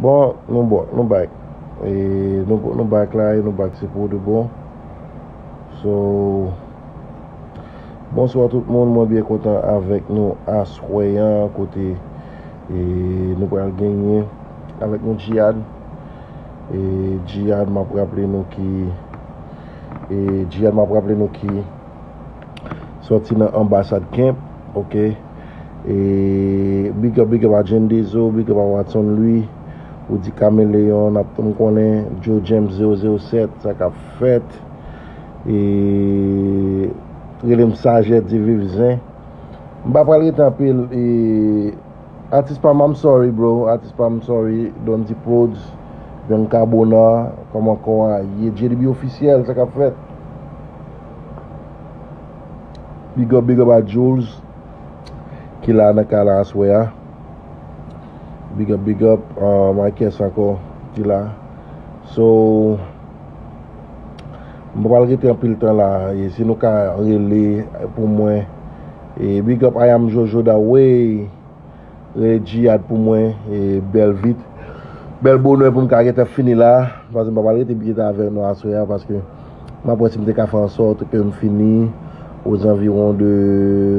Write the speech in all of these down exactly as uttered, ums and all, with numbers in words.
Bon, nou bon, nou back. E nou, nou back la, e nou back se pou de bon. So, bonswa tout moun, mwen byen kontan avèk nou aswè an, kote e nou pral genyen avèk nou Djihad. E Djihad, m ap raple nou ki, e Djihad, m ap raple nou ki sòti nan Anbasad Camp, ok. E big up, big up a Jenn Dezo, big up a Watson Louis, Woody Caméléon, n ap tann konnen, Joe James zewo zewo sèt, sa k ap fèt. E rele m Sajè di Viv Zen. M pa pral rete anpil, e atis pa m, I'm sorry, bro. Atis pa m, I'm sorry. Don T Prodz, Bianca Bonar, kòman kò a ye? J D B ofisyèl, sa k ap fèt? Big up, big up a Jules, ki la nan kay la aswè a. Big up, big up, uh, Marques ankò, ki la. So, m pa pral rete anpil tan la, e si nou ka rele pou mwen. E big up, I am Jojo da way. Rele Djihad pou mwen, e bèl vit. Bèl bonè pou m ka gentan fini la, paske m pa pral rete byen ta avèk nou aswè a, paske m ap wè si m te ka fè an sòt ke m fini ozanviwon de,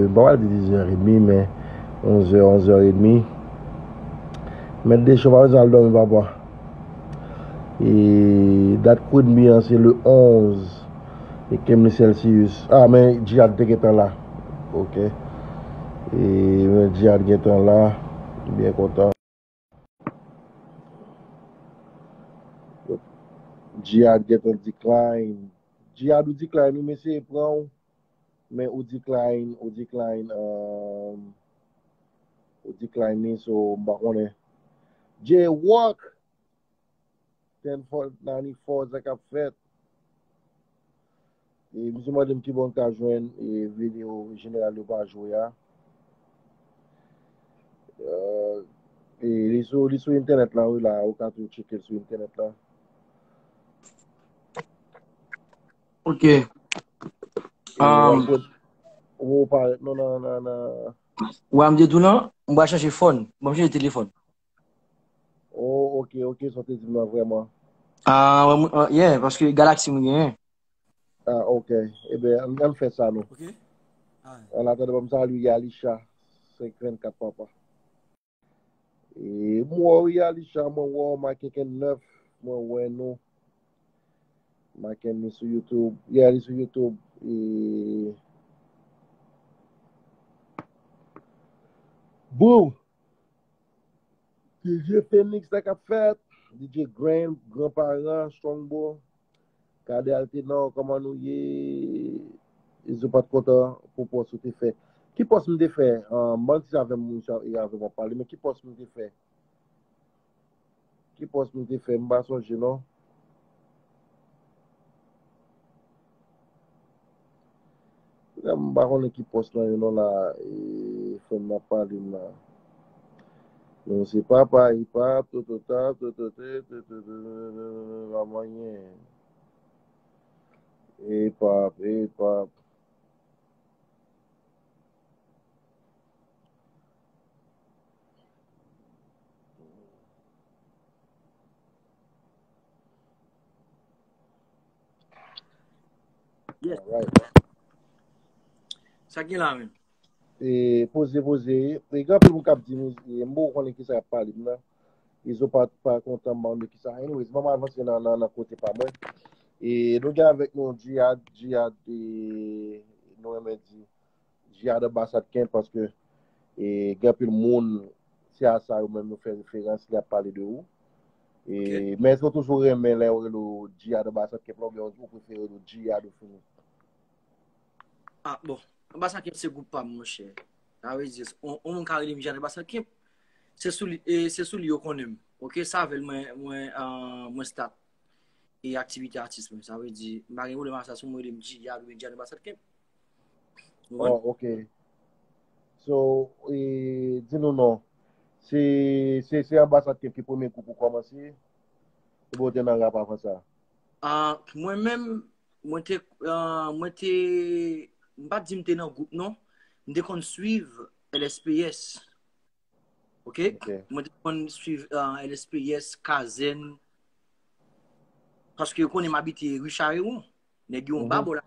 m pa pral di diz è edmi, men onz è, onz è edmi. Mèt Decho pa bezwen al dòmi, papa. E dat Queen Bee an se le onz. E Kemly Celsius. Ah, men Djihad te gentan la. Ok. E men Djihad gentan la. Byen kontan. Djihad gentan decline. Djihad ou decline, wi, mesye pran w. Men ou decline, ou decline, um, ou decline li, so m pa konnen. J-Walk, ten four ninety four, sa k ap fèt. E misye mande m kibò m ka jwenn e videyo jeneral yo pa jwe a. Euh, e li sou, li sou entènèt la, wi, la, ou ka tou tcheke l sou entènèt la. Ok. E w ap Um, wè, ou parèt non nan, nan, nan. Wè, m te di w non, m pral chanje fòn. Bon, m chanje telefòn. Oh, ok, ok, sa w te di m nan vrèman. Ah, wè, m, ah, yeah, paske Galaxy m genyen. Ah, ok. Ebyen, ann, ann fè sa non. Ok. An atandan, ban m salye Yalisha, senk vennkat papa. E m wè w, Yalisha, mwen wè w, Maken nèf, mwen wè nou. Maken ni sou YouTube. Yeah, li sou YouTube. E Bro, D J Phoenix, sa k ap fèt? D J Grand, Gran Paran, Strong Bro, Kade Altenor, kòman nou ye? Izo pa t kontan pou pòs ou te fè. Ki pòs m te fè? Ah, m pa antre avè m, moun sa e avè m ap pale, men ki pòs m te fè? Ki pòs m te fè? M pa sonje non. Kounya m pa konnen ki pòs lan ye non la, e, frè m nan pale m la. Nou se papa hip hop, tototap, totote, totote, pa manyen. Hip hop, hip hop. Yes. Alright. Sa gen la menm. E poze, poze. E gen anpil moun k ap di m, e m poko konnen kisa y ap pale m nan. Izo pa, pa kontan m pa konn de kisa. Anyways, ban m avanse nan, nan, nan kote pa mwen. E nou gen avèk nou Djihad, Djihad, e nou renmen di Djihad Anbasad Kemp, paske, e, gen anpil moun, se a sa yo menm yo fè referans, lè y ap pale de ou. E, men èske w toujou renmen lè yo rele w Djihad Anbasad Kemp la, oubyen ou prefere rele w Djihad ou fini? Ah, bon. Anbasad Kemp se gwoup pa m, monchè. Sa vle di, on, on moun ka rele m Djihad Anbasad Kemp, se sou li, e, se sou li yo konnen m. Ok, sa avè l mwen, mwen, ah, mwen start e aktivite atis mwen. Sa vle di, m pa gen pwoblèm ak sa, si w rele m Djihad oubyen Djihad Anbasad Kemp. Ou konprann? Oh, ok. So, e, di nou non. Se, se, se Anbasad Kemp ki premye gwoup ou kòmanse? Oubyen w te nan rap avan sa? Ah, mwen menm, mwen te, ah, mwen te, m pa di m te nan gwoup non. M te konn swiv L S P S. Ok? Mwen te konn swiv L S P S, Kazèn, paske yo konnen m abite Ri Charewon. Nèg yo anba bò la.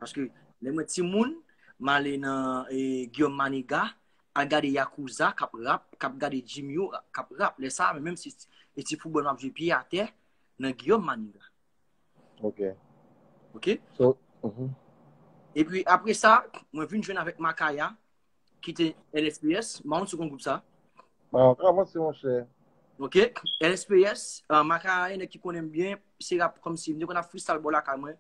Paske lè mwen timoun, m ale nan eh, Guillaume Maniga, al gade Yakuza k ap rap, k ap gade Jimmy yo k ap rap. Lè sa a, menm si e ti foutbòl m ap jwe pye atè, nan Guillaume Maniga. Ok. Ok? So, mhm. Epi apre sa, mwen vin jwenn avèk Makaya, ki te L S P S. M pa konn si w konn gwoup sa. Ba, avanse, monchè. Ok? L S P S, uh, Makaya, nèg ki konnen m byen, se rap kòmsi. M te konn ap freestyle bò lakay mwen.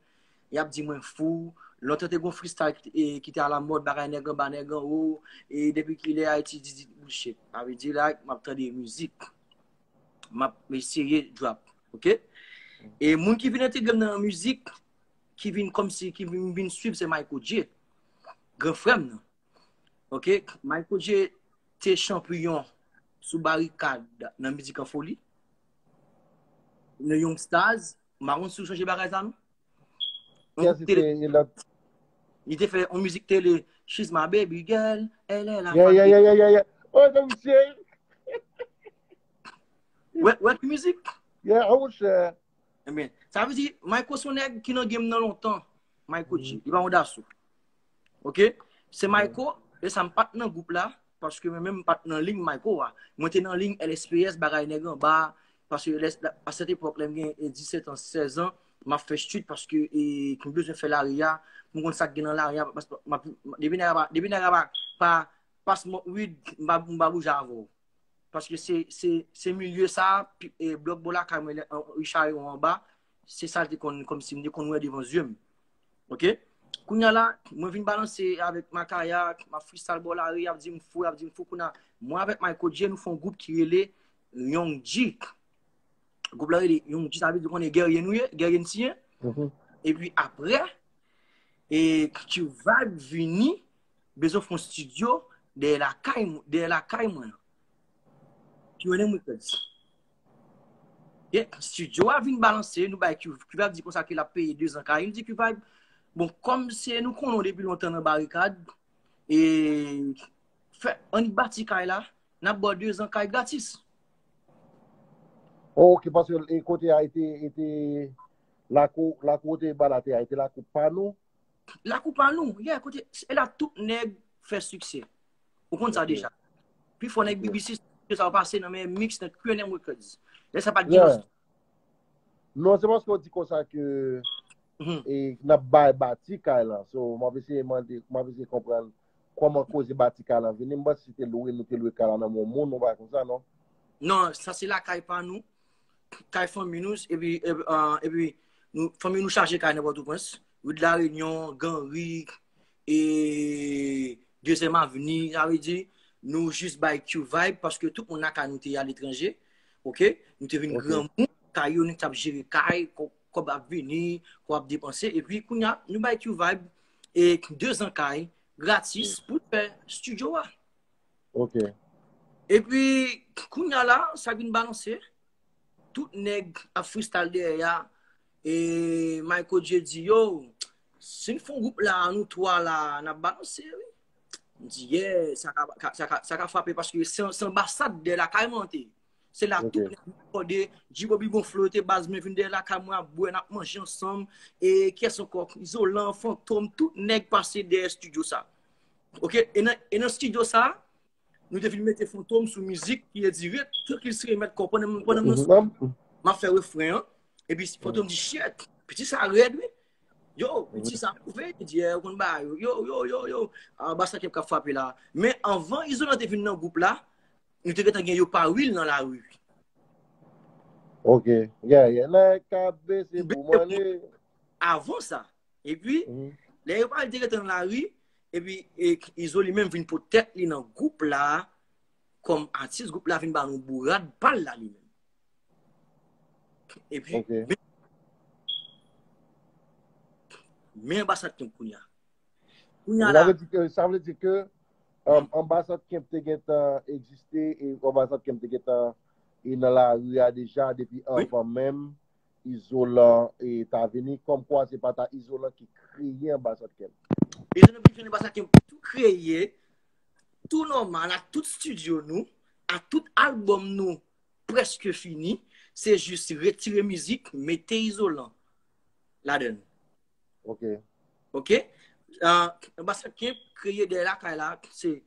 Y ap di mwen fou. Lontan te gon freestyle ki te, eh, ki te alamòd, bagay nèg anba, nèg anwo. E depi kilè Ayiti di, di bullshit. Sa vle di la, m ap tande mizik. M ap eseye drop. Ok? E moun ki vin entegre m nan mizik, ki vin kòmsi, ki vin, vin swiv, se Michael J. Gran frè m nan. Ok? Michael J te chanpiyon sou Barikad nan Mizik an Foli. Nan Young Stars. M pa konn si w sonje bagay sa, non? Kiyès ki te lòt? Li te fè yon mizik tele, She's my baby girl, elle est la Yeah, yeah, yeah, yeah, yeah, yeah. Oh, non, misye. Wè, wè ki mizik? Yeah, oh, monchè. Ebyen, sa vle di, Michael se yon nèg ki nan game nan lontan. Michael J. Li pa yon daso. Ok? Se Michael, e sa m pa t nan gwoup la, paske mwen menm m pa t nan liy Michael a. Mwen te nan liy L S P S, bagay nèg anba, paske lè- a cette époque, lè m gen eh, disèt an, sèz an, m ap fè street paske eh, m bezwen fè lari a, pou m konn sa k gen nan lari a, paske m ap- depi nèg a pa, depi nèg a pa, pa, pa smoke weed, m pa, m pa bouje avè w. Paske se, se, se milye sa, pi- eh, blòk bò lakay mwen, lè- an- Richard yo anba, se sa l te konn, kòmsi m te konn wè devan zye m. Ok? Kounye a la, mwen vin balanse avèk Makaya, m ap freestyle bò lari, y ap di m fou, y ap di m fou. Kounye a, mwen avèk Michael J, nou fè yon gwoup ki rele Young G. Gwoup la rele Young G, sa vle di konnen gèrye nou ye, gèrye n siyen. Epi apre, e Q-Vibe vini, bezwen fè yon studio dèyè lakay, dèyè lakay mwen. Q and M Records. E studio a vin balanse, nou bay Q, Q-Vibe di konsa ke l ap peye dezan kay. M di Q-Vibe, bon, kòm se nou konnen w depi lontan nan Barikad, e fè, annik bati kay la, n ap ba w dezan kay gratis. Oh, ok, paske e kote a ete, ete lakou, lakou te ba la te a, ete lakou pa nou. Lakou pa nou, yeah, kote, e la tout nèg fè siksè. Ou konn sa deja. Pi fò nèg B B C, sa w pase nan men mix nan Q and M Records. Lè sa pa t gen. Non, se paske w di konsa ke e n ap bay bati kay lan. So, m ap eseye mande, m ap eseye konprann kòman koze bati kay lan vini. M panse se te lwe, nou te lwe kay lan nan men yon moun, yon bagay konsa, non? Non, sa se lakay pa nou. Kay fanmi nou, epi, epi, ah, epi nou, fanmi nou chaje kay nan Pòtoprens. Ri de la Rényon, Ganri, e Dezyèm Avni, sa vle di, nou jis bay Q-Vibe, paske tout moun lakay nou te aletranje, ok? Nou te vin granmoun, kay yo, nou t ap jere kay, kò- kòb ap vini, kòb ap depanse, epi kounye a, nou bay Q-Vibe e dezan kay gratis pou l fè studio a. Ok. Epi, kounye a la, sa vin balanse. Tout nèg ap freestyle dèyè a. E Michael J di, yo, si n fè yon gwoup la, nou twa la, n ap balanse, wi. M di, yeah, sa ka, ka- sa ka, sa ka frape paske se, se anbasad dèyè lakay mwen te. Se la tout nèg mwen kòde, G-Bobby gon flow te baz mwen vin dèyè lakay mwen ap bwè, n ap manje ansanm. E kiyès ankò? Izolan, Fantom, tout nèg pase dèyè studio sa. Ok, e nan, e nan studio sa, nou te vin mete Fantom sou mizik ki e di ret, trankil sere mèt kò, pandan m, pandan m nan studio, m ap fè refren an. Epi Fantom di, shit, piti sa rèd, wi. Yo, piti sa move, li di, eh, ou konn bagay yo, yo, yo, yo, yo. Anbasad k ap frape la. Men anvan Izolan te vin nan gwoup la, nou te gentan gen Yo Paril nan lari. Ok, yeah, yeah. Nèg ka bese pou mwen. Avan sa. Epi, lè Yo Paril te gentan nan lari, epi e, Izo li menm vin pot tèt li nan gwoup la, kòm atis, gwoup la vin ba nou bourad pa l la li menm. Epi, men, men anbasad Kemp kounye a. Kounye a la. Sa vle di ke, sa vle di ke um, anbasad Kemp te gentan egziste e anbasad Kemp te gentan e nan lari a deja depi anvan menm Izolan e ta vini, kòmkwa se pa ta Izolan ki kreye anbasad Kemp. Izolan vin jwenn anbasad Kemp tou kreye, tou nòmal ak tout studio nou, a tout albòm nou prèske fini, se jis retire mizik, mete izolan ladan l. Ok. Ok? Uh, Anbasad Kemp kreye dèyè lakay la, se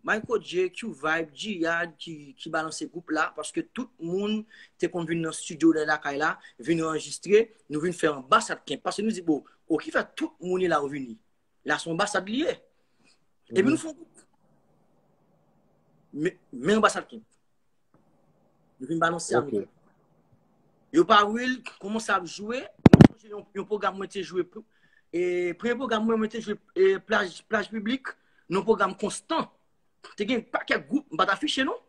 Michael J, Q-Vibe, Jihad ki, ki balanse gwoup la, paske tout moun te konn vin nan studio dèyè lakay la, vin anrejistre, nou vin fè Anbasad Kemp. Paske nou di, bon, ok, fè tout moun la yo vini. La se yon anbasad li ye. Epi nou fè yon gwoup. Men, men Anbasad Kemp. Nou vin balanse a Ok. Yo pa Will, kòmanse ap jwe. Mwen sonje yon, yon pwogram mwen te jwe. E, premye pwogram mwen, mwen te jwe e, plaj, plaj piblik. Nan pwogram Konstan. Te gen pakèt gwoup, m pa t afiche non.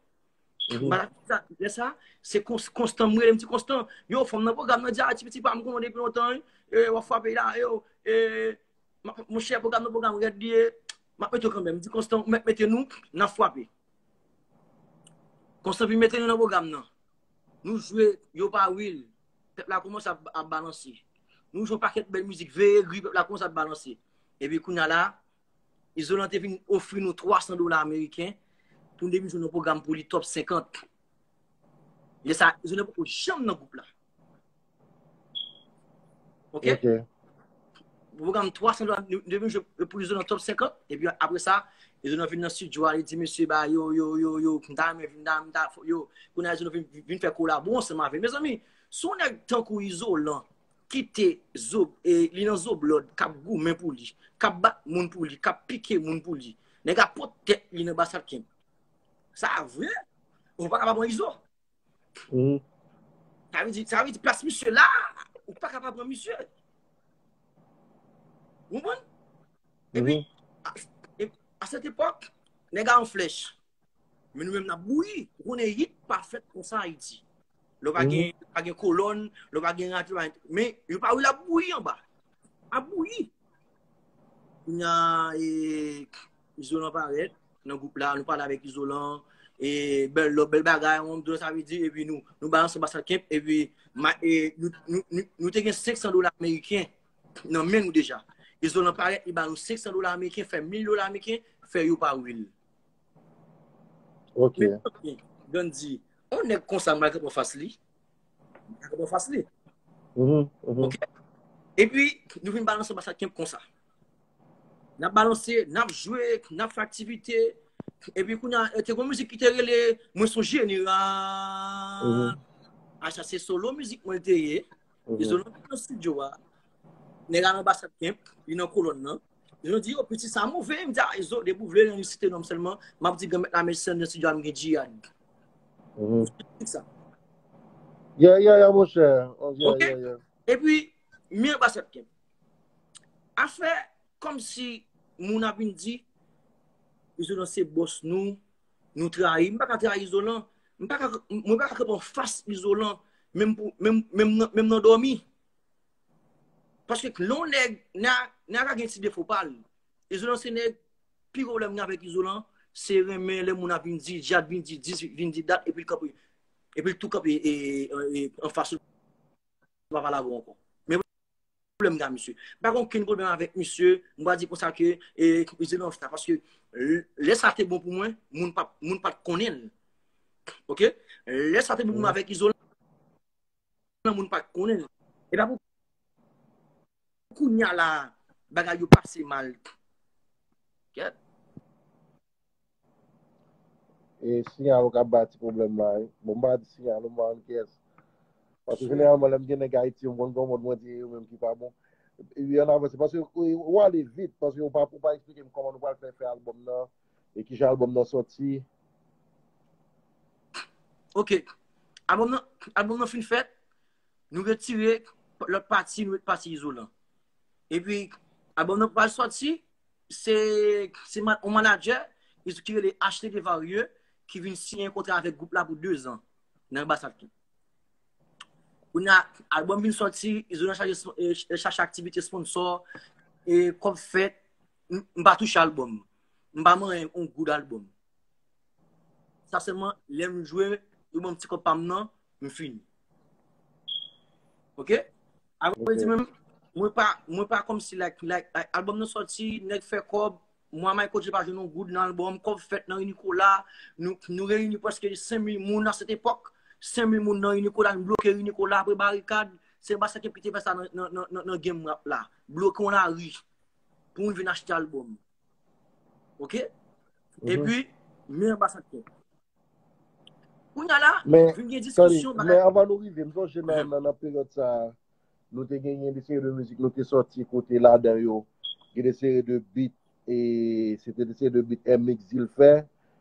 M pa t afiche sa. Lè sa, se Kons- Konstan, mwen, m di Konstan. Yo, fò m nan pwogram nan, di a, ti piti pa m konnen depi lontan. E, w ap frape la, yo. E, m ap- monchè, pwogram nan pwogram rèd li ye. M ap mete w kanmenm. M di Konstan, ou mèt mete nou, n ap frape. Konstan vin mete nou nan pwogram nan. Nou jwe Yo pa Will. Pèp la kòmanse ap, ap balanse. Nou jwe yon pakèt bèl mizik, Veye Gri, pèp la kòmanse ap balanse. Epi kounya la, Izolan te vin ofri nou twa san dola ameriken pou nou te vin jwe nan pwogram pou li top senkant. Lè sa, Izolan poko janm nan gwoup la. Ok? Ok. Pwogram twa san dola, nou nou te vin jwe pou Izolan top senkant. Epi apre sa, Izolan vin nan studio a, li di mesye ba yo, yo, yo, yo, m ta renmen, m ta, m ta, yo. Kounya Izolan vin, vin fè kolabo ansanm avè l. Mezanmi, si yon nèg tankou Izolan kite zo, e, li nan zoblòd, k ap goumen pou li, k ap bat moun pou li, k ap pike moun pou li. Nèg ap pot tèt li nan Anbasad Kemp. Sa vre? Ou pa ka pa pran Izo. Mhm. Sa vle di, sa vle di plas misye la, ou pa ka pa pran misye. Ou konprann? Epi, Mhm. a, e, a sèt epòk, nèg a yon flèch. Men nou menm n ap bouyi. Ou konnen hit pa fèt konsa Ayiti. Lè w pa gen, pa gen kolòn, lè w pa gen radyo, pa gen, men Yo pa Will ap bouyi anba. Ap bouyi. Kounya, e, Izolan parèt nan gwoup la, nou pale avèk Izolan, e, bèl lòt, bèl bagay, on dlo sa vle di, epi nou, nou balanse Anbasad Kemp, epi ma, e, nou, nou, nou, nou te gen senk san dola ameriken nan men nou deja. Izolan parèt, li ba nou senk san dola ameriken, fè mil dola ameriken, fè Yo pa Will. Ok. Men, ok, Gandhi, on nèg konsa, m al kanpe anfas li. M al kanpe anfas li. Mhm, mhm. Ok? Epi, nou vin balanse Anbasad Kemp konsa. N ap balanse, n ap jwe, n ap fè aktivite. Epi, kounya, te gon mizik ki te rele Mwen se yon jeneral. Mhm. A, sa se solo mizik mwen te ye. Mhm. Izolan nan studio a. Nèg a nan Anbasad Kemp, li nan kolòn nan. Izolan di, yo, piti sa move. M di, a, Izo, depi w vle, ann site non m sèlman. M ap di, granmèt la, mèsi, nan studio a, m gen Jihad. Mhm. Sa. Yeah, yeah, yeah, monchè. Oh, yeah, Ok. Yeah, yeah. Epi, men Anbasad Kemp. Afè, kòmsi moun ap vin di, Izolan se bòs nou, nou trayi. M pa ka trayi Izolan. M pa ka, mwen pa ka kanpe anfas Izolan, menm pou, menm, menm nan, menm nan dòmi. Paske lè yon nèg, nèg, nèg ka gen ti defo pa l. Izolan se nèg, pi gwo pwoblèm gen avèk Izolan, se renmen lè moun ap vin di, Jihad vin di, dis vin di dat, epi l kanpe, epi l tou kanpe e, e, e, anfas ou, pa pale avè w ankò. Men pwoblèm gen ak misye. M pa gen okenn pwoblèm avèk misye, m pa di konsa ke, e, Izolan sa, paske lè sa te bon pou mwen, moun pa, moun pa t konnen l. Ok? Lè sa te bon pou mwen avèk Izolan, moun pa t konnen l. E pa pou kounya la, bagay yo pase mal. Kèt. E siyal ou ka ba ti pwoblèm la, wi. Bon, m pa di siyal, m pa konn kiyès. Paske jeneralman, lè m gen nèg Ayiti, m konn gen yon mòd mwen di yo menm ki pa bon. Epi ann avanse, paske ou, ou ale vit, paske ou pa, ou pa eksplike m kòman nou pral fè, fè albòm nan, e kijan albòm nan sòti. Ok. Albòm nan, albòm nan fin fèt, nou retire lòt pati, nou met pati Izolan. Epi, albòm nan pral sòti, se, se ma- yon manadjè ki rele Ashley Desvarieux ki vin siyen yon kontra avèk gwoup la pou de zan nan Anbasad Kemp. Kounya, albòm vin sòti, Izolan chache, chache aktivite sponsò, e kòb fèt, m pa touche albòm. M pa manyen yon goud albòm. Sa sèlman, lè m jwe, yo ban m ti kòb pa m nan, m fini. Ok? Apre di menm, mwen pa, mwen pa kòmsi like, like, like, albòm nan sòti, nèg fè kòb, Mwen, Michael J pa jwenn yon goud nan albòm. Kòb fèt nan ri Nicolas. Nou, nou reyini prèske senk mil moun nan set epòk. Senk mil moun nan ri Nicolas. Nou bloke ri Nicolas apre barikad. Se Ambassadeur ki te fè sa nan, nan, nan, nan, nan game rap la. Bloke yon lari pou moun vin achte albòm. Oke? Epi, men Ambassadeur. Kounye a la, vin gen diskisyon, bagay. Men anvan nou rive, m sonje nan, nan, nan peryòd sa a, nou te genyen de seri de mizik nou te sòti kote ladan yo gen de seri de beat, e se te de seri de beat M X Zilfè,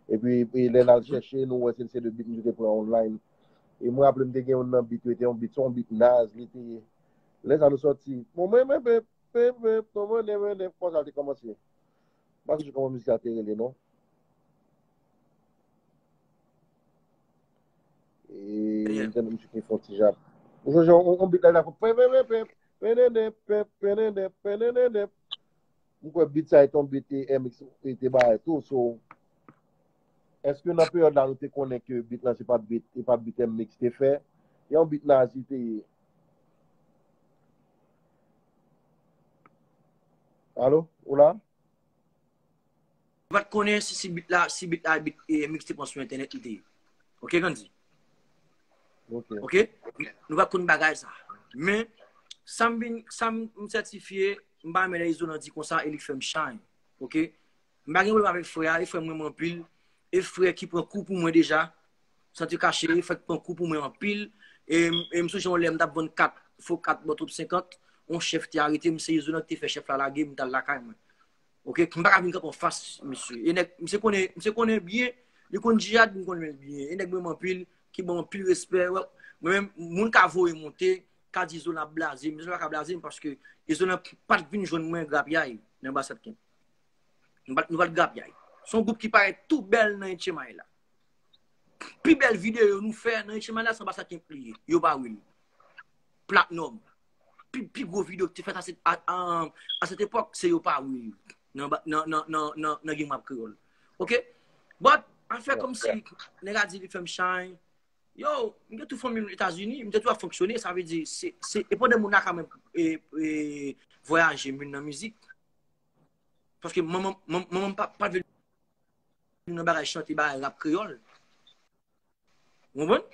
epi e lè n al chèche, nou wè se de seri de beat nou te pran online. E mwen raple m te gen yon nan beat yo, te yon beat, se yon beat Nas, li te ye. Lè sa nou sòti, bon, mwen, mwen, mwen, mwen, mwen, mwen, mwen, konsa l te kòmanse. M pa sonje kòman mizik sa te rele, non. E, m tande misye ki fè yon ti jan. Ou sonje yon, yon beat la, la fè, m kwè beat sa e ton beat e M X te bay tou. So, èske nan peryòd la nou te konnen ke beat lan se pa beat, e pa beat M X te fè? E yon beat Nas li te ye. Alo? Ou la? Ou pa t konnen si, si beat la, si beat la, beat, e, M X te pran sou entènèt li te ye. Oke, Gandhi? Oke? Nou pa t konn bagay sa. Men, sa m vin, sa m sètifye, m pa renmen lè Izolan di konsa e li fè m chay. Oke? M pa gen pwoblèm avèk frè a, e frè m renmen anpil. E frè ki pran kou pou mwen deja. San te kache, frè k pran kou pou mwen anpil. E, e m sonje yon lè m t ap vann kat, fo kat bò Twòp senkant, yon chèf te arete m, se Izolan ki te fè chèf la lage m, m t al lakay mwen. Oke, m pa ka vin kanpe anfas misye. E nèg, misye konnen, misye konnen byen, li konn Djihad, m konnen l byen. E nèg mwen anpil, ki ban m anpil respè. Mwen menm, moun ka voye monte, ka di Izolan ap blaze m, Izolan pa ka blaze m paske Izolan pa t vin jwenn mwen grapyay nan Ambasad Camp. Nou pa t, nou pa t grapyay. Se yon gwoup ki parèt tou bèl nan H M I la. Pi bèl videyo nou fè nan H M I la, se Ambasad Camp li ye. Yo pa wè l. Platinum. Pi, pi gwo videyo ki te fèt a, a, a, a sèt epòk, se yo pa wè l. Nan, nan, nan, nan, nan, nan Game Rap Kreyòl. Oke? But, afè kòmsi, nèg la di li fè m chay. Yo, m gen tout fanmi m Etazini, m te tou ap fonksyone, sa vle di, se, se, e pandan moun la ka menm, e, e, vwayaje, m vin nan mizik. Paske manman, manman, manman m pa, pa t vle nan bagay chante, bagay rap kreyòl. Ou konprann?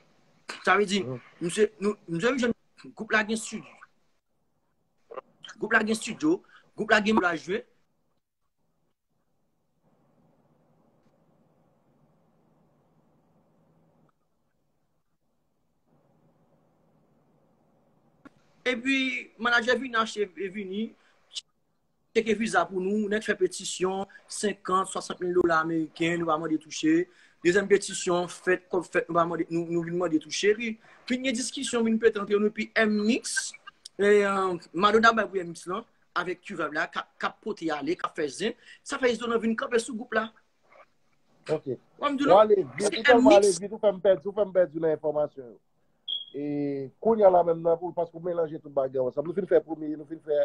Sa vle di, misye, nou, misye vin jwenn gwoup la gen estidyo. Gwoup la gen estidyo, gwoup la gen moun la jwe. Epi, manadjè vini achte, vini, tcheke viza pou nou, nèg fè petisyon, senkant, swasant mil dola ameriken, nou pa mande touche. Dezyèm petisyon, fèt, kòb fèt, nou pa mande, nou, nou vin mande touche. Epi, vin gen diskisyon, vin pete ant yo, nou, epi M-Mix, e, euh, Madonna bay pou M-Mix lan, avèk Q-Vibe la, k ap, k ap pote ale, k ap fè zen. Sa fè Izolan vin kanpe sou gwoup la. Ok. Ou ale vit, ou tèlman ale vit, ou fè m pèdi, ou fè m pèdi nan enfòmasyon yo. E kounye a la menm nan, pou, paske w melanje tout bagay yo ansanm. Nou fin fè premye, nou fin fè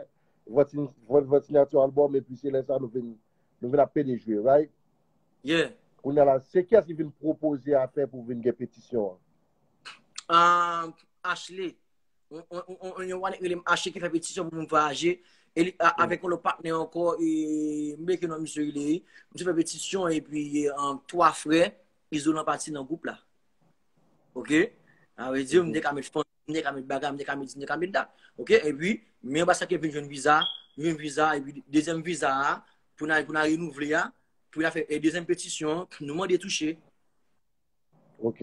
vant, vant, vant sinyati albòm, epi se lè sa nou vin, nou vin ap pede jwe, right? Yeah. Kounye a la, se kiyès ki vin pwopoze afè pou vin gen petisyon an? Ah, Ashley. Yon, yon, yon, yon, yon nèg rele m Ashley ki fè petisyon pou moun vwayaje. E li, a, avèk yon lòt patnè ankò, e, m bliye ki non misye rele. Misye fè petisyon, epi, e, twa frè, Izolan pati nan gwoup la. Oke? Sa vle di, m te ka met fanmi, m te ka met bagay, m te ka met di, m te ka met dat. Oke? Epi, men Ambasad Camp vin jwenn viza, jwenn viza, epi dezyèm viza a, pou n al, pou n al renouvle a, pou n al fè, e, dezyèm petisyon, nou mande touche. Ok.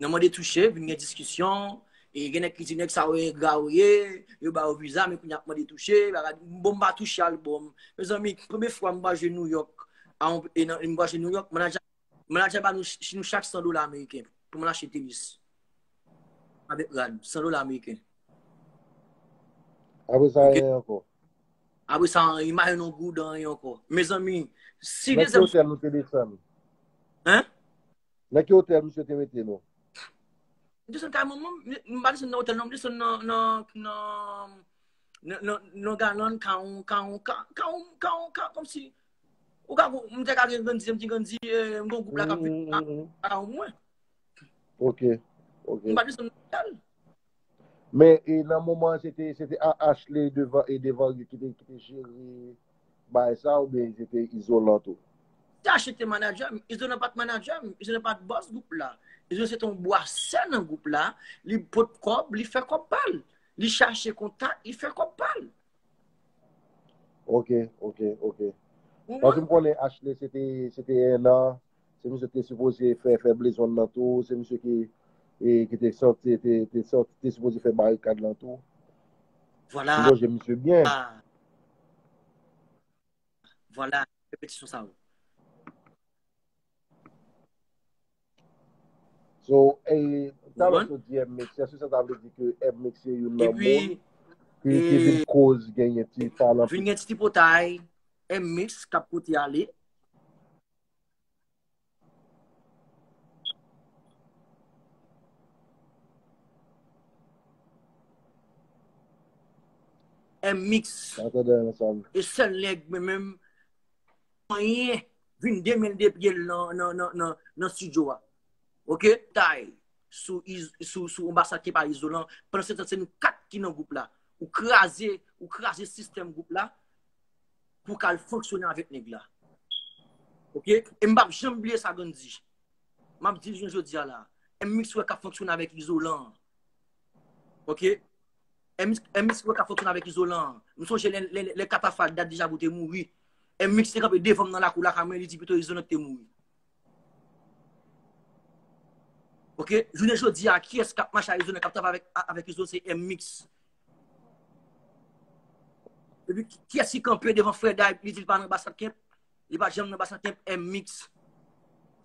Nan mande touche, vin gen diskisyon, e gen nèg ki di nèg sa yo engra yo ye, yo ba yo viza, men kounye a ap mande touche, bagay, bon, m pa touche albòm. Mezanmi, premye fwa m vwayaje New York, a yon, e nan, m vwayaje New York, manadjè, manadjè ba nou, ch-, nou chak san dola ameriken pou mwen achte tenis. Avèk rad, san dola ameriken. Apre sa, anyen ankò. Apre sa, anyen, m pa jwenn yon goud, anyen ankò. Mezanmi, si dezyèm... Nan ki otèl nou te desann? Hein? Nan ki otèl misye te mete nou? M desann kay manman m, m pa desann nan otèl non, m desann nan, nan, nan, nan, nan, nan galann, kawon, kawon, ka-, kawon, kawon, ka-, kòmsi, ou ka, m te ka gen Gandhi, m di Gandhi, eh, m gon gwoup la k ap vin, ka-, kawon mwen. Ok, ok. M pa desann nan otèl. Men, e nan moman an, se te, se te A-, Ashley devan, e devan ki te, ki te jere, bagay sa oubyen se te Izolan tou? Chache te manadjè m. Izolan pa t manadjè m. Izolan pa t bòs gwoup la. Izolan se te yon bwasè nan gwoup la. Li pot kòb, li fè kòb pa l. Li chache kontak, li fè kòb pa l. Ok, ok, ok. Ou Paske konprann? M konnen Ashley se te, se te enn an. Se misye te sipoze fè, fè blezon nan tou. Se misye ki, e, ki te sòti, te, te sòti, te sipoze fè barikad lan tou. Vwala. M sonje misye byen. Vwala. Repetisyon sa yo. So, e, talè w di M-Mix, èske sa ta vle di ke M-Mix se youn nan moun ki, ki vin koz genyen ti pa lan? Vin gen ti tripotay, M-Mix k ap pote ale. M-Mix. E sèl nèg mwen menm anyen vin de men l de pye l nan, nan, nan, nan, nan estidyo a. Ok? Tay sou, sou, sou anbasad ki pa Izolan. Pandan se tan, se nou kat ki nan gwoup la. Ou kraze, ou kraze sistèm gwoup la pou w ka al fonksyone avèk nèg la. Ok? E m p ap janm bliye sa, Gandhi. M ap di l jounen jodi a la. M-Mix wè k ap fonksyone avèk Izolan. Ok? M-Mix, M-Mix wè k ap fonksyone avèk Izolan. M sonje lè, lè, lè Katafal dat deja pou te mouri. M-Mix te kanpe devan m nan lakou lakay mwen, li di pito Izolan ki te mouri. Ok? Jounen jodi a, kiyès k ap mache a Izolan, k ap travay avèk, avèk Izolan, se M-Mix. Epi, kiyès ki kanpe devan Freda, li di l pa nan anbasad Kemp? Li pa janm nan anbasad Kemp, M-Mix.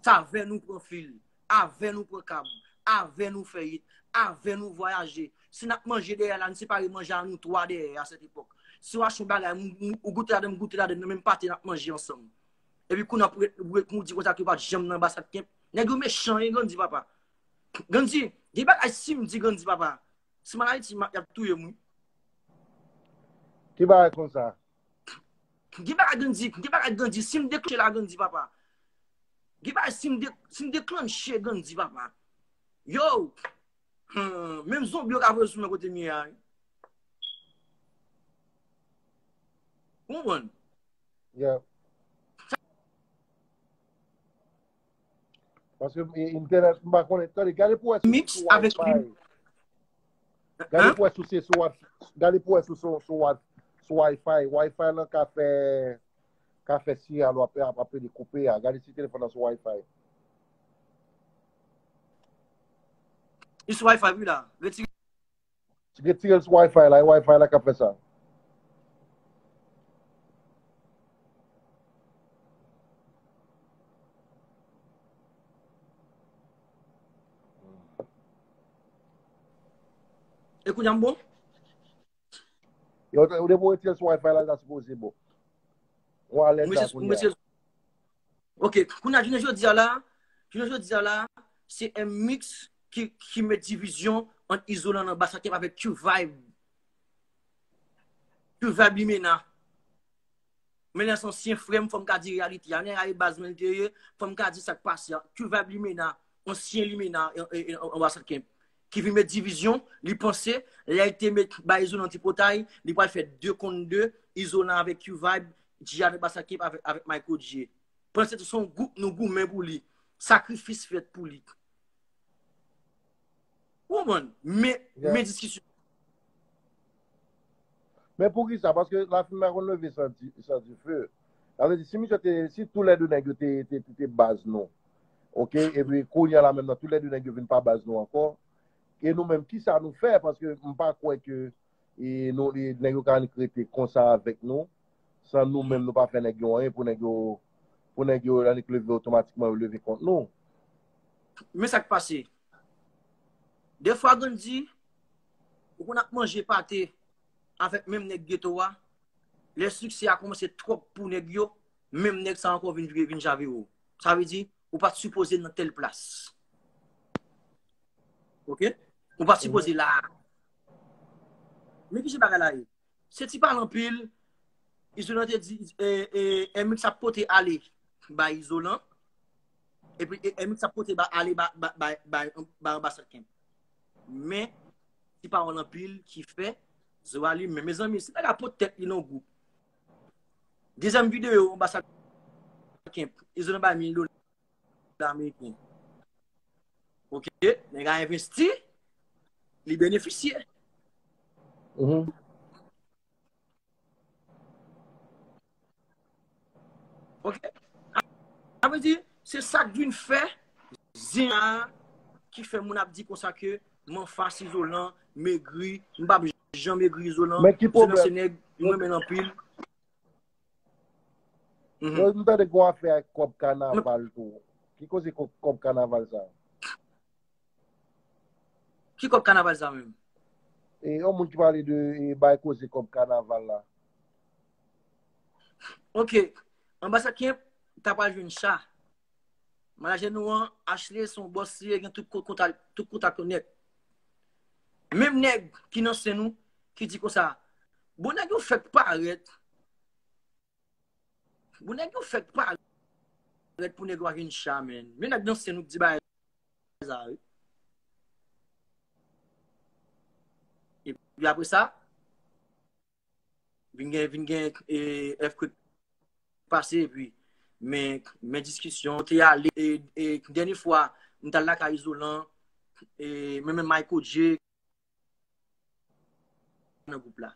Se avè nou pran fil, avè nou pran kab, avè nou fè it, avè nou vwayaje. Si n ap manje dèyè la, n separe manje a nou twa dèyè a sèt epòk. Si w achte yon bagay, m, m, ou goute ladan, m goute ladan, nan menm pate n ap manje ansanm. Epi kounye a pou ret, pou ret, pou di konsa ke w pa t janm nan anbasad Kemp. Nèg yo mechan, wi, Gandhi papa. Gandhi, gen bagay si m di Gandhi papa. Si m al Ayiti, m ap, y ap touye m, wi. Ki bagay konsa? Gen bagay Gandhi, gen bagay Gandhi, si m deklanche la Gandhi papa. Gen bagay si m de, si m deklanche Gandhi papa. Yo! Hmm, menm zonbi yo ka voye sou mwen kote m ye a, wi. Ou konprann? Yeah. Paske, e, entènèt, m pa konnen. Tande, gade pou wè sou, M-Mix sou avèk Wi-Fi. Gade pou wè sou, se sou Wi-Fi. Gade pou wè sou, sou, sou Wi-Fi. Wi-Fi lan ka fè, ka fè siyal ou ap, ap, ap pede koupe a. Gade si telefòn nan sou Wi-Fi. Li sou Wi-Fi, wi la. Retire Retire l sou Wi-Fi la, e Wi-Fi la k ap fè sa. E kounye a m bon? Yo, ou depi w retire l sou Wi-Fi la, l ta sipoze bon. Ou alèz la kounye a. Ok, kounye a, jounen jodi a la, jounen jodi a la, se M-Mix ki, ki met divizyon ant Izolan nan Basa Kep avèk Q-Vibe. Q-Vibe Limena. Men lè se ansyen frè m, fò m ka di reyalite a. Nèg la e baz mwen li te ye, fò m ka di sa k pase a. Q-Vibe Limena, ansyen Limena, e, e, e, an, an Basa Kep. Ki vin met divizyon, li panse, lè l te met bay Izolan tripotay, li pral fè de kont de, Izolan avèk Q-Vibe, G R nan Basa Kep avèk, avèk Michael J. Panse se yon gwoup nou goumen pou li. Sakrifis fèt pou li. Ou konprann? Men, men diskisyon. Men poukisa? Paske lafimen pa konn leve san di, san dife. Sa vle di, si misye te, si toulède nèg yo te, te, te, te baz nou, ok, epi kounye a la menm nan, toulède nèg yo vin pa baz nou ankò, e nou menm, kisa nou fè? Paske m pa kwè ke e nou, li, nèg yo ka annik rete konsa avèk nou, san nou menm nou pa fè nèg yo anyen pou nèg yo, pou nèg yo annik leve otomatikman, yo leve kont nou. Men sa k pase. Defwa Gandhi, ou konn ap manje pate avèk menm nèg geto a, lè siksè a kòmanse twòp pou nèg yo, menm nèg sa ankò vin, vin javire w. Sa vle di, ou pa t sipoze nan tèl plas. Ok? Ou pa t sipoze la. Men ki jan bagay la ye? Se ti pale anpil, Izolan te di, e, e, M-Mix ap pote ale bay Izolan. Epi, e, M-Mix ap pote ba, ale ba, ba, bay, bay, bay anba sèt kenb. Men, ti pawòl anpil ki fè zo a limen. Mezanmi, si nèg la pot tèt li nan gwoup, Dezyèm videyo, anbasad Kemp, Izolan bay mil dola ameriken. Ok, nèg la envesti, li benefisye. Mhm. Ok. Sa vle di, se sa k vin fè zen a ki fè moun ap di konsa ke m anfas Izolan, m egri, m p ap janm egri Izolan. Men ki Izolan se pwoblèm? Nèg m renmen l anpil. Mhm. Yo, m tande gon afè ak kòb kanaval tou. Ki koze kò- kòb kanaval sa? Ki kòb kanaval sa menm? E yon moun ki pale de e, bay koze kòb kanaval la. Ok. Anbasad Kemp, ta pral jwenn cha. Manajè nou an, Ashley, se yon bòs li ye, gen tout ko- kontak, tout kontak yo nèt. Menm nèg ki nan sen nou, ki di konsa, bon, nèg yo fèk parèt. Bon, nèg yo fèk parèt pou nèg yo pa jwenn cha, menn. Men nèg nan sen nou ki di bagay sa, wi. Epi apre sa, vin gen, vin gen e, earthquake pase, epi men, men diskisyon, te ale, e, e, dènye fwa, m t al lakay Izolan, e, men, men Michael J nan gwoup la.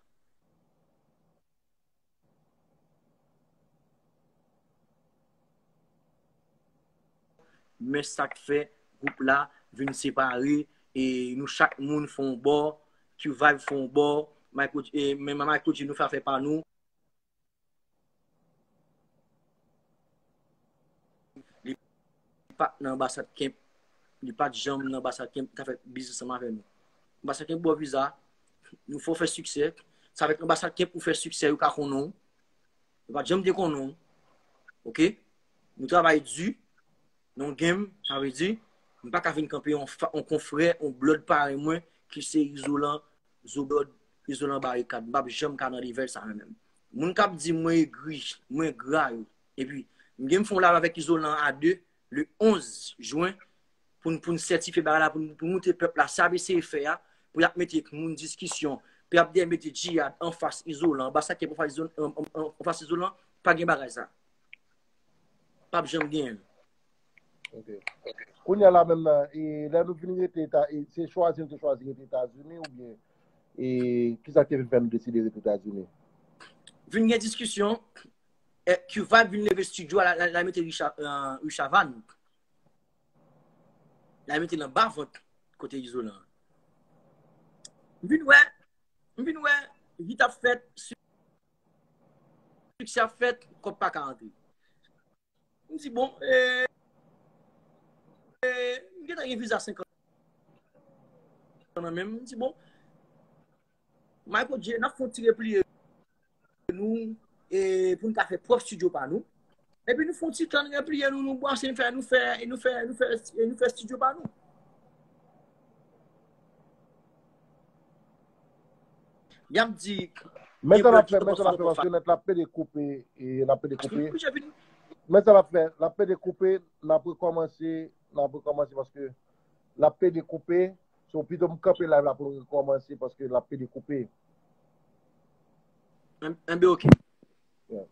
Men sa k fè gwoup la vin separe, e nou chak moun fè yon bò, Q-Vibe fè yon bò, Michael, e, men Michael J nou fè afè pa nou. Li pa t nan anbasad Kemp, li pa t janm nan anbasad Kemp, li ta fè biznis ansanm avè nou. Anbasad Kemp ba w viza, nou fè w fè siksè. Sa fè anbasad Kemp pou fè siksè, yo ka konnen w. Yo pa t janm te konnen w. Ok? Nou travay di nan yon game, sa vle di, m pa ka vin kanpe yon, fa- yon konfrè, yon blood parèy mwen, ki se Izolan, Zoblood, Izolan Barikad. M p ap janm ka nan level sa mwen menm. Moun k ap di mwen egri, mwen gra yo. Epi, m gen m fè yon live avèk Izolan a de, le onz jen, pou n, pou n sètifye bagay la, pou n, pou n montre pèp la sa y ap eseye fè a, pou y ap mete moun diskisyon, pou y ap dèyè mete Djihad anfas Izolan, anbasad Kemp anfas Izolan, an- an- an- anfas Izolan, pa gen bagay sa. P ap janm genyen l. Ok. Kounye a la menm nan, e, lè nou vin rete Eta, e, se chwazi nou te chwazi rete Etazini oubyen e, kisa ki te vin fè nou deside rete Etazini? Vin gen diskisyon, e, Q-Vibe vin leve estidyo a, la, la, la mete Richa, e, Richavan. La mete l anba vant kote Izolan. M vin wè, m vin wè, hit ap fèt, siksè ap fèt, kòb pa ka antre. M di, bon, e, e, m gentan gen viza senk an nan men m. M di, bon, Michael J, n ap fè yon ti repliye nou, e, pou n ka fè pwòp estidyo pa nou. Epi nou fè yon ti tann repliye nou, nou bwase, nou fè, nou fè, nou fè, nou fè, nou fè estidyo pa nou. Y ap di, Men sa l ap fè, men sa l ap fè, paske nèt la ap pede koupe, e l ap pede koupe. Men sa l ap fè, l ap pede koupe, n ap rekòmanse, n ap rekòmanse paske l ap pede koupe. So, pito m kanpe live la pou n rekòmanse paske l ap pede koupe. Enben, ok. Yeah.